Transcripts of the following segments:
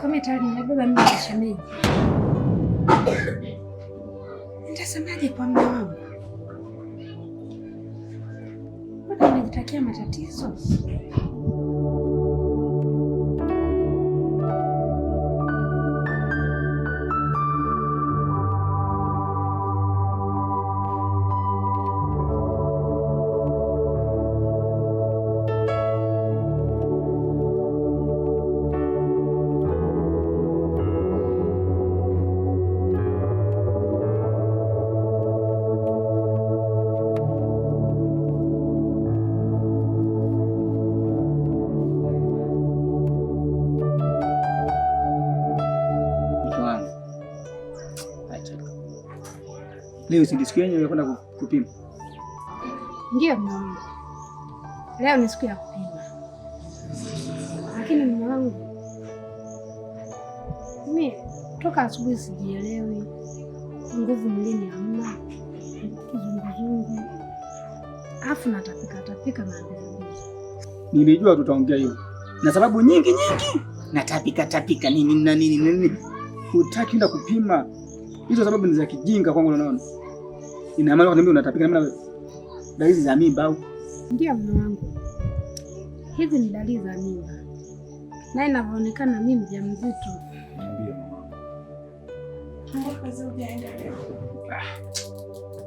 Kama tayari nimebeba mimi ya shemeji. Nitasemaje kwa mume wangu? Mbona nimejitakia matatizo? Leo si siku yenyewe kwenda kupima? Ndiyo mume wangu, leo ni siku ya kupima, lakini mume wangu, mimi toka asubuhi sijielewi, nguvu mwilini hamna, kizunguzungu, afu natapika tapika mara mbili. Nilijua tutaongea hiyo na sababu nyingi nyingi, natapika tapika nini na nini nini, hutaki kwenda kupima. Hizo sababu ni za kijinga kwangu, unaona. Ina maana kuniambia unatapika na dalili za mimba au? Ndio mume wangu, hizi ni dalili za mimba, na inavyoonekana mimi mjamzito.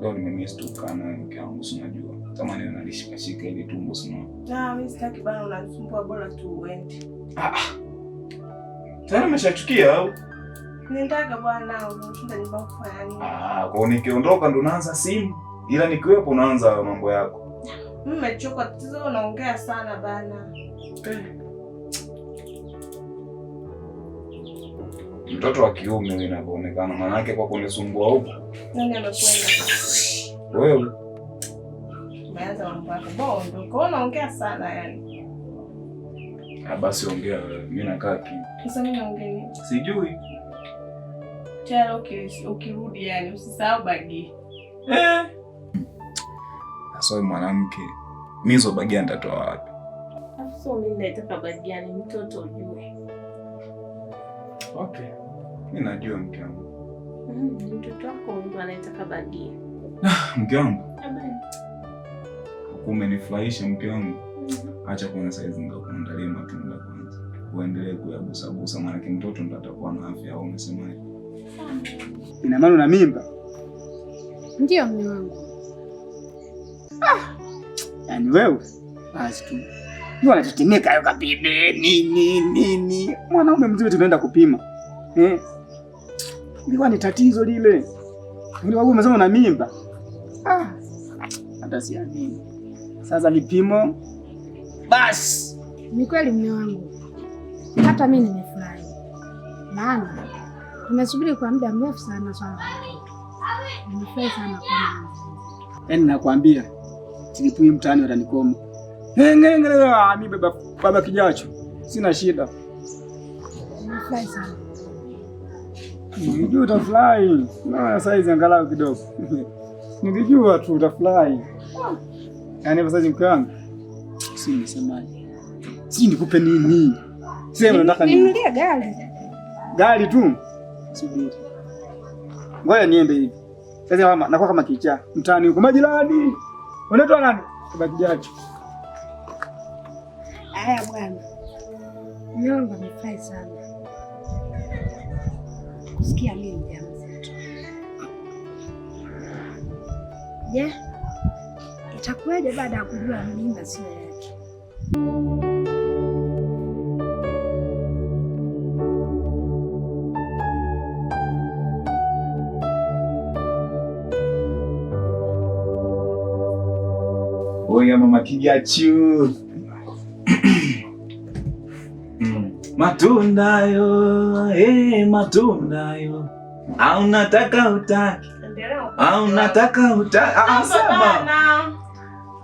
Leo nimemiss tu kukaa na mke wangu, si unajua kama ni nalishikashika ile tumbo, si unajua. Ah, mimi sitaki bana, unanisumbua, bora tu uende. Ah, tena umeshachukia au? Nendaka bwana, unashinda nyumba kufanya nini? Ah, kwa nikiondoka ndo unaanza simu, ila nikiwepo unaanza mambo yako. Mimi nimechoka, tatizo unaongea sana bana. Mtoto wa kiume wewe inavyoonekana, maana yake kwa kunisumbua huko. Nani amekwenda? Wewe. Umeanza mambo yako. Bondo, kwa unaongea sana yani. Ah, basi ongea wewe, mimi nakaa kimya. Sasa mimi naongea nini? Sijui. Tena ukirudi yani usisahau bagi. Eh. Sasa mwanamke, mimi hizo bagi nitatoa wapi? Sasa mimi nataka bagi yani mtoto ujue. Okay. Mimi najua mke wangu. Mtoto wako ndo anataka bagi. Ah, mke wangu. Umenifurahisha mke wangu. Acha kwanza saizi nikakuandalia matunda kwanza. Uendelee kuyagusagusa maana mtoto ndo atakuwa na afya au umesemaje? Ina maana una mimba? Ndiyo mume wangu. Ah, yaani wewe basi tu. Yeye anatetemeka hayo kapime nini nini. Mwanaume mzima tunaenda kupima. Eh? Ilikuwa ni tatizo lile. Wewe umesema una mimba. Ah. Hata siamini. Sasa vipimo basi. Ni kweli mume wangu. Hata mimi nimefurahi. Maana tumesubiri kwa muda mrefu sana swala la mtoto. Nimefurahi sana kwa Yaani nakwambia silipui mtaani watanikoma. Mimi baba baba kijacho. Sina shida. Nimefurahi sana. Nilijua utafurahi. Na saizi angalau kidogo. Nilijua tu utafurahi. Yaani sasa mke wangu. Si nisemaje? Si nikupe nini? Sema unataka nini? Ninunulie gari. Gari tu. Subiri. Ngoja niende hivi. Sasa mama nakuwa kama kichaa mtaani huko majirani. Unaitwa nani? Baba kijacho. Haya bwana. Mume wangu amefurahi sana kusikia mimi mjamzito. Je, itakuwaje baada ya kujua mimba sio yake? Oya mama kijachu. Matundayo, matundayo. Au nataka utaki. Au nataka utaki. Ah, sema.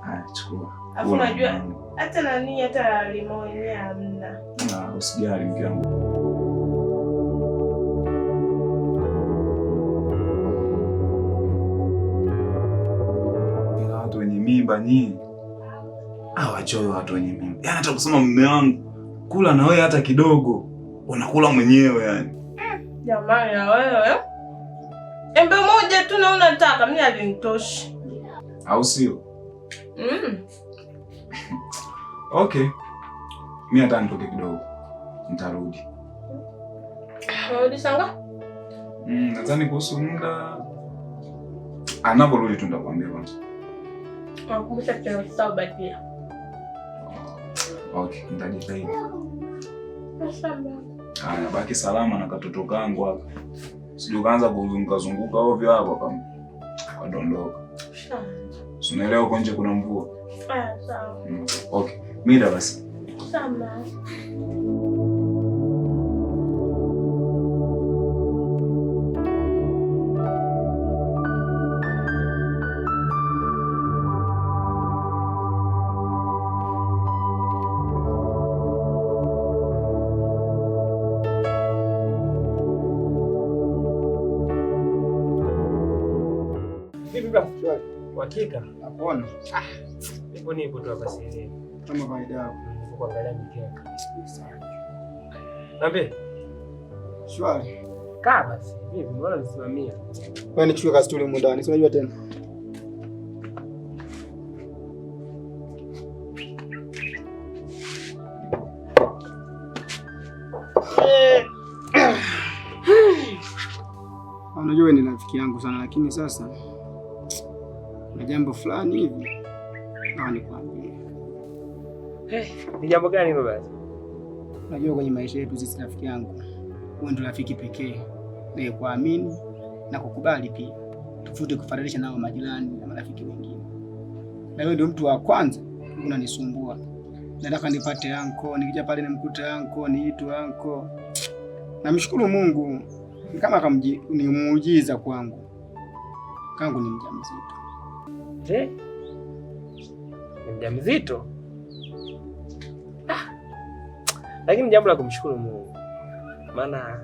Ah, chukua. Afu unajua hata nani hata limao yenyewe hamna. Ah, usijali mke wangu. Watu wenye mimba nyinyi. Ah, wachoyo watu wenye mimba. Yaani hata kusema mume wangu kula na wewe hata kidogo. Unakula mwenyewe yani. Jamani na wewe. Embe moja tu na unataka, mimi alinitoshi. Au sio? Mm. Okay. Mimi hata nitoke kidogo. Nitarudi. Unarudi sanga? Nadhani kuhusu muda anaporudi tu nitakwambia kwanza. Nakumbusha kitu sawa badia. Okay, nitajitahidi. Asante. Haya, baki salama na katoto kangu hapa. Sijui kaanza kuzunguka zunguka ovyo hapo kama kadondoka. Si unaelewa huko nje kuna mvua. Ah, sawa. Okay, mida basi. Sawa. Hakika Nakuona. Nipo nipo tu hapa sasa. Kama kawaida yako. Nipo kuangalia mikeka. Niambie. Shwari. Kaa basi. Vipi mbona unisimamia? Wewe nichukue kastuli humu ndani, si unajua tena. Unajua wewe ni rafiki yangu sana, lakini sasa na jambo fulani hivi nataka nikwambie. Ni jambo gani hilo basi? Unajua kwenye maisha yetu sisi, rafiki yangu, wewe ndio rafiki pekee nayekuamini na kukubali pia, tofauti kufananisha nao majirani na marafiki wengine. Na wewe ndio mtu wa kwanza unanisumbua. Nataka nipate anko, nikija pale nimkute anko, niitwe anko. Namshukuru Mungu ni kama ni muujiza kwangu. Kangu ni mjamzito. Je? Ni mjamzito? Lakini jambo la kumshukuru Mungu. Maana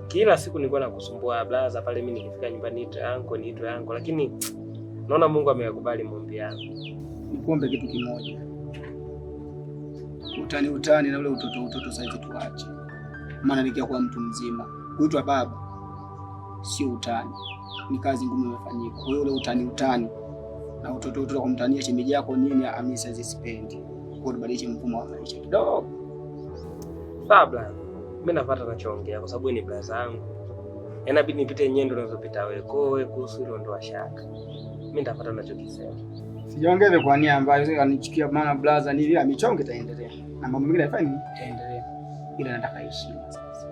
kila siku nilikuwa nakusumbua blaza pale, mimi nikifika nyumbani niitwe anko, niitwe anko, lakini naona Mungu ameyakubali maombi yangu. Nikuombe kitu kimoja. Utani utani na ule utoto utoto sasa tuache. Maana nikia kuwa mtu mzima, kuitwa baba sio utani. Ni kazi ngumu imefanyika. Kwa hiyo ule utani utani na utoto utoto kumtania shemeji yako nini, amisa zisipendi. Kwa hiyo tubadilishe mfumo wa maisha kidogo. Sawa blaza. Mimi napata nachoongea kwa sababu ni blaza yangu. Inabidi nipite nyendo unazopita wewe. Kwa hiyo kuhusu hilo ndo shaka. Mimi nitapata ninachokisema. Sijaongeze kwa nia ambayo sasa kanichukia, maana blaza ni vile michongo itaendelea. Na mambo mengine haifai itaendelea. Ila nataka heshima sasa.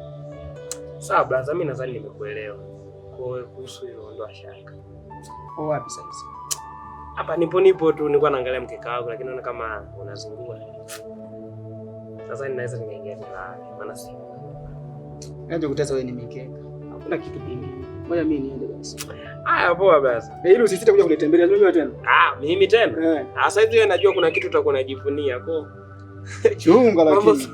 Sawa blaza, mimi nadhani nimekuelewa. Kwa hiyo kuhusu hilo ndo shaka. Kwa wapi sasa? Hapa nipo tu, nilikuwa naangalia mkeka wako lakini naona kama unazingua. Sasa ninaweza nikaingia nilale, maana si. Naje kutesa wewe ni mikeka. Hakuna kitu kingine. Ngoja mimi niende basi. Haya poa basi. Ili usisite kuja kunitembelea, unajua tena. Mimi tena? Sasa hivi najua kuna kitu utakuwa unajivunia kwa. Chunga lakini.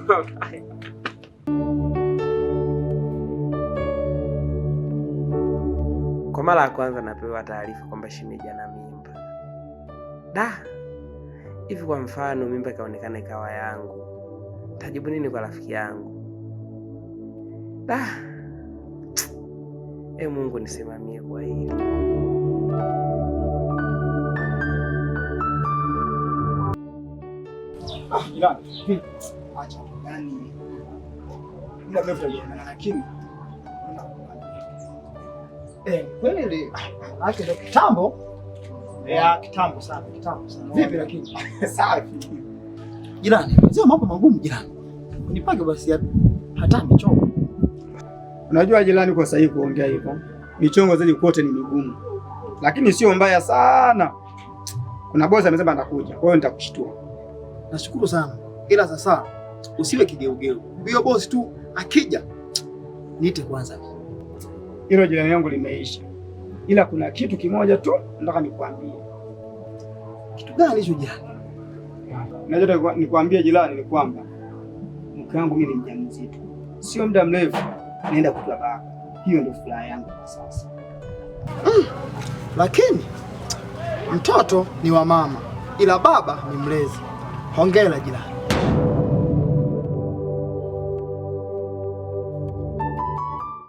Kwa mara ya kwanza napewa taarifa kwamba shemeji ana mimba. Da. Hivi kwa mfano mimba ikaonekana ikawa yangu, tajibu nini kwa rafiki yangu? Da. Mungu nisimamie kwa hili. Jirani. Acha yani. Muda mrefu tujaonana lakini kweli yake ndio kitambo. Ya kitambo sana, kitambo sana. Vipi lakini? Safi. Jirani, sio mambo magumu jirani. Unipange basi hata michongo. Unajua jirani, kwa sahihi kuongea hivyo. Michongo zaidi kote ni migumu. Lakini sio mbaya sana. Kuna bosi amesema atakuja. Kwa hiyo nitakushtua. Nashukuru sana. Ila sasa usiwe kigeugeu. Huyo bosi tu akija niite kwanza. Hilo jirani yangu limeisha. Ila kuna kitu kimoja tu nataka nikwambie. Kitu gani hicho jirani? Najua nikwambie jirani ni kwamba mke wangu mimi ni mjamzito. Sio muda mrefu naenda kutoa baba. Hiyo ndio furaha yangu kwa sasa. Lakini mtoto ni wa mama ila baba ni mlezi. Hongera jirani.